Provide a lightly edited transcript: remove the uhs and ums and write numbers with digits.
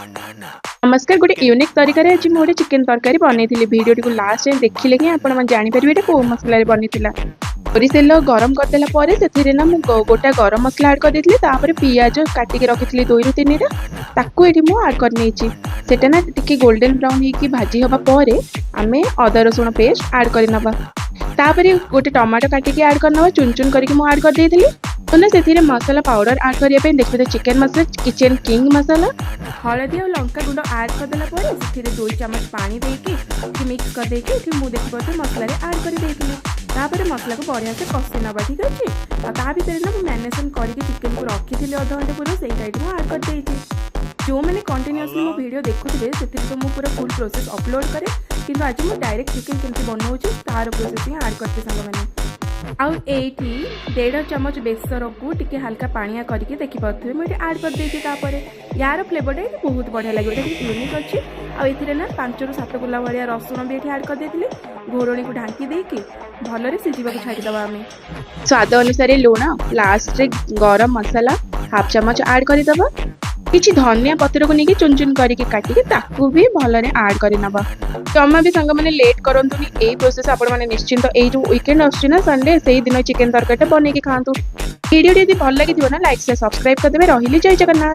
ନମସ୍କାର। ଗୋଟେ ୟୁନିକ୍ ତରିକାରେ ଆଜି ମୁଁ ଗୋଟେ ଚିକେନ୍ ତରକାରୀ ବନେଇଥିଲି। ଭିଡ଼ିଓଟିକୁ ଲାଷ୍ଟ ଯାଏଁ ଦେଖିଲେ ହିଁ ଆପଣମାନେ ଜାଣିପାରିବେ ଏଇଟା କେଉଁ ମସଲାରେ ବନିଥିଲା। ସୋରିଷ ତେଲ ଗରମ କରିଦେଲା ପରେ ସେଥିରେ ନା ମୁଁ ଗୋଟା ଗରମ ମସଲା ଆଡ଼୍ କରିଦେଇଥିଲି। ତାପରେ ପିଆଜ କାଟିକି ରଖିଥିଲି ଦୁଇରୁ ତିନିଟା, ତାକୁ ଏଠି ମୁଁ ଆଡ଼୍ କରିନେଇଛି। ସେଟା ନା ଟିକେ ଗୋଲ୍ଡେନ୍ ବ୍ରାଉନ୍ ହେଇକି ଭାଜି ହେବା ପରେ ଆମେ ଅଦା ରସୁଣ ପେଷ୍ଟ ଆଡ଼୍ କରିନେବା। ତାପରେ ଗୋଟେ ଟମାଟୋ କାଟିକି ଆଡ଼୍ କରିନେବା। ଚୁନ ଚୁନ କରିକି ମୁଁ ଆଡ଼୍ କରିଦେଇଥିଲି। ତ ନା ସେଥିରେ ମସଲା ପାଉଡ଼ର ଆଡ଼୍ କରିବା ପାଇଁ ଦେଖିବେ, ଚିକେନ୍ ମସଲା, କିଚେନ୍ କିଙ୍ଗ ମସଲା, ହଳଦୀ ଆଉ ଲଙ୍କା ଗୁଣ୍ଡ ଆଡ଼୍ କରିଦେଲା ପରେ ସେଥିରେ 2 ଚାମଚ ପାଣି ଦେଇକି ଟିକେ ମିକ୍ସ କରିଦେଇକି ଏଠି ମୁଁ ଦେଖିପାରୁଥିବେ ମସଲାରେ ଆଡ଼୍ କରିଦେଇଥିଲି। ତାପରେ ମସଲାକୁ ବଢ଼ିଆ ସେ କଷି ନେବା, ଠିକ୍ ଅଛି। ଆଉ ତା ଭିତରେ ନା ମୁଁ ମ୍ୟାରିନେସନ୍ କରିକି ଚିକେନକୁ ରଖିଥିଲି ଅଧଘଣ୍ଟେ ପୂର୍ବରୁ, ସେଇଟା ଏଠି ମୁଁ ଆଡ଼୍ କରିଦେଇଛି। ଯେଉଁମାନେ କଣ୍ଟିନ୍ୟୁଅସଲି ମୋ ଭିଡ଼ିଓ ଦେଖୁଥିବେ, ସେଥିରେ ତ ମୁଁ ପୁରା ଫୁଲ୍ ପ୍ରୋସେସ୍ ଅପଲୋଡ଼ କରେ, କିନ୍ତୁ ଆଜି ମୁଁ ଡାଇରେକ୍ଟ ଚିକେନ୍ କେମିତି ବନଉଛି, ତାର ପ୍ରୋସେସ୍ ହିଁ ଆଡ଼୍ କରିଛି ସାଙ୍ଗମାନେ। ଆଉ ଏଇଠି 1.5 ଚାମଚ ବେସରକୁ ଟିକେ ହାଲକା ପାଣିଆ କରିକି ଦେଖିପାରୁଥିବେ, ମୁଁ ଏଠି ଆଡ଼୍ କରିଦେଇଛି। ତାପରେ ୟାର ଫ୍ଲେଭରଟା ଏଠି ବହୁତ ବଢ଼ିଆ ଲାଗିବ। ଏଇଟା ଟିକେ ୟୁନିକ୍ ଅଛି। ଆଉ ଏଥିରେ ନା 5ରୁ 7 କୁଲା ଭଳିଆ ରସୁଣ ବି ଏଠି ଆଡ଼୍ କରିଦେଇଥିଲି। ଘୋଡ଼ଣୀକୁ ଢାଙ୍କି ଦେଇକି ଭଲରେ ସିଝିବାକୁ ଛାଡ଼ିଦେବା ଆମେ। ସ୍ୱାଦ ଅନୁସାରେ ଲୁଣ, ଲାଷ୍ଟରେ ଗରମ ମସଲା ହାଫ୍ ଚାମଚ ଆଡ଼୍ କରିଦେବା। କିଛି ଧନିଆ ପତ୍ରକୁ ନେଇକି ଚୁନ ଚୁନ କରିକି କାଟିକି ତାକୁ ବି ଭଲରେ ଆଡ଼୍ କରିନେବା। ଜମା ବି ସାଙ୍ଗମାନେ ଲେଟ୍ କରନ୍ତୁନି। ଏଇ ପ୍ରୋସେସ୍ ଆପଣମାନେ ନିଶ୍ଚିନ୍ତ ଏଇ ଯେଉଁ ୱିକେଣ୍ଡ ଆସୁଛି ନା, ସଣ୍ଡେ, ସେଇ ଦିନ ଚିକେନ୍ ତରକାରୀଟା ବନେଇକି ଖାଆନ୍ତୁ। ଭିଡ଼ିଓଟି ଯଦି ଭଲ ଲାଗିଥିବ ନା, ଲାଇକ୍, ସେୟାର, ସବସ୍କ୍ରାଇବ୍ କରିଦେବେ। ରହିଲି, ଜୟ ଜଗନ୍ନାଥ।